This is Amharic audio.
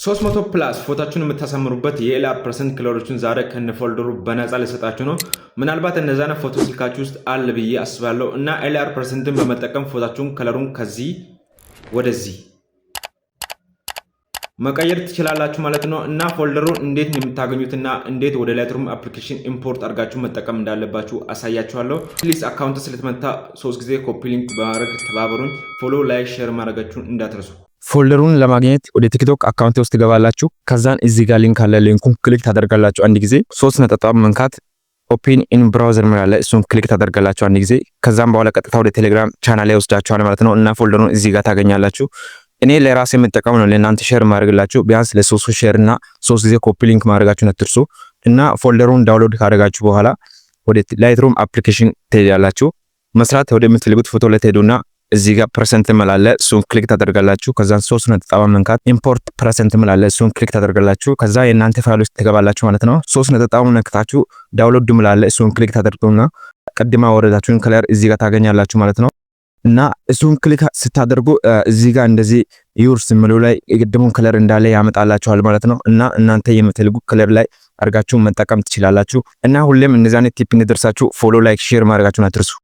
300 plus ፎታችሁን የምታሳምሩበት የ LR preset color ኦችን ዛሬ ከነ folder ኡ በነፃ ልሰጣችሁ ነው። ምናልባት እነዛን ፎቶ ስልካችሁ ውስጥ አለ ብዬ አስባለሁ እና LR preset ን በመጠቀም ፎታችሁን color ኡን ከዚህ ወደዚህ መቀየር ትችላላችሁ ማለት ነው። እና folder ኡን እንዴት የምታገኙትና እንዴት ወደ Lightroom application import አድርጋችሁ መጠቀም እንዳለባችሁ አሳያችኋለሁ። Please account ስለተመታ ሶስት ጊዜ copy link በማድረግ ተባበሩኝ። Follow፣ like፣ share ማድረጋችሁን እንዳትረሱ። Folder ኡን ለማግኘት ወደ TikTok account ውስጥ ትገባላችሁ። ከዛን እዚህ ጋር link አለ። Link ኡን click ታደርጋላችሁ አንድ ጊዜ። ሶስት ነጠብጣብ መንካት፣ open in browser ሚል፣ እሱን click ታደርጋላችሁ አንድ ጊዜ። ከዛም በኋላ ቀጥታ ወደ Telegram channel ላይ ይወስዳችኋል ማለት ነው እና folder ኡን እዚህ ጋር ታገኛላችሁ። እኔ ለራሴ የምጠቀመው ነው ለእናንተ share ማድረግላችሁ። ቢያንስ ለሶስት share እና ሶስት ጊዜ copy link ማድረጋችሁን አትርሱ። እና folder ኡን download ካደረጋችሁ በኋላ ወደ Lightroom application ትሄዳላችሁ። መስራት ወደምትፈልጉት ፎቶ ላይ ትሄዱና እዚህ ጋር preset ሚል አለ፣ እሱን click ታደርጋላችሁ። ከዛ ሶስት ነጠብጣብ መንካት፣ import preset ሚል አለ፣ እሱን click ታደርጋላችሁ። ከዛ የእናንተ ፋይል ውስጥ ትገባላችሁ ማለት ነው። ሶስት ነጠብጣብ ነክታችሁ download ሚል አለ፣ እሱን click ታደርጉና ቅድም ያወረዳችሁን color እዚህ ጋር ታገኛላችሁ ማለት ነው። እና እሱን click ስታደርጉ እዚህ ጋር እንደዚህ yours የሚለው ላይ የቅድሙን color እንዳለ ያመጣላችኋል ማለት ነው። እና እናንተ የምትፈልጉት color ላይ አድርጋችሁ መጠቀም ትችላላችሁ። እና ሁሌም እንደዚህ አይነት tip እንዲደርሳችሁ follow፣ like፣ share ማድረጋችሁን አትርሱ።